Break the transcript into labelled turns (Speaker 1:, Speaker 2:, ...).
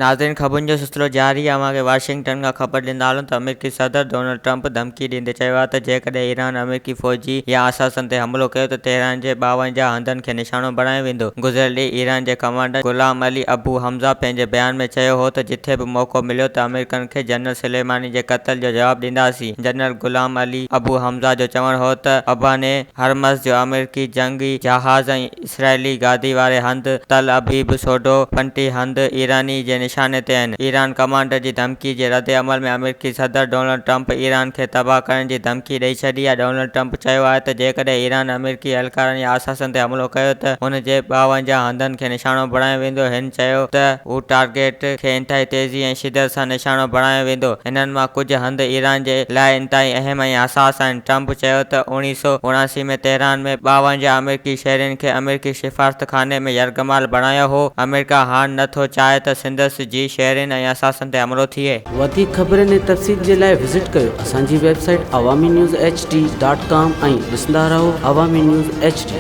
Speaker 1: ناظرين خبرن جو سلسلو جاري آهي اوهان کي واشنگٽن کان خبر ڏيندا هلون ته آمريڪي صدر ڊونلڊ ٽرمپ ڌمڪي ڏيندي چيو آهي ته جيڪڏهن ايران آمريڪي فوجي يا اثاثن تي حملو ڪيو ته تهران جي 52 هنڌن کي نشانو بڻايو ويندو گذريل ڏينهن ايران جي ڪمانڊر غلام علي ابو حمزه پنهنجي بيان ۾ چيو هو ته جٿي به موقعو مليو ته آمريڪن کي جنرل سليماني جي قتل جو جواب ڏينداسين جنرل غلام علي ابو حمزه جو چوڻ هو ته اباني هرمز جو آمريڪي جنگي جهاز ۽ اسرائيلي گادي واري هنڌ تل ابيب سوڌو 35 هنڌ ايراني جي نشاني تي آهن. ايران ڪمانڊر جي ڌمڪي جي رد عمل ۾ آمريڪي صدر ڊونلڊ ٽرمپ ايران کي تباهه ڪرڻ جي ڌمڪي ڏئي ڇڏي آهي. ڊونلڊ ٽرمپ چيو آهي ته جيڪڏهن ايران آمريڪي اهلڪارن يا اثاثن تي حملو ڪيو ته ان جي 52 هنڌن کي نشانو بڻايو ويندو. هن چيو ته هو ٽارگيٽ کي انتهائي تيزي ۽ شدت سان نشانو بڻايو ويندو، انهن مان ڪجهه هنڌ ايران جي لاء انتهائي اهم ۽ حساس آهن. ٽرمپ چيو ته 1979 ۾ تهران ۾ 52 آمريڪي شهرين کي آمريڪي سفارتخاني ۾ يرغمال بڻايو هو، آمريڪا هاڻ نه ٿو چاهي ته سندس جي شهرين ۽ اثاثن تي حملو ٿئي.
Speaker 2: وڌيڪ خبرن ۽ تفصيل جي لاء وزٽ ڪيو اسان جي website Awami news H D dot com ۽ ڏسندا رهو عوامي نيوز ايڇ ڊي.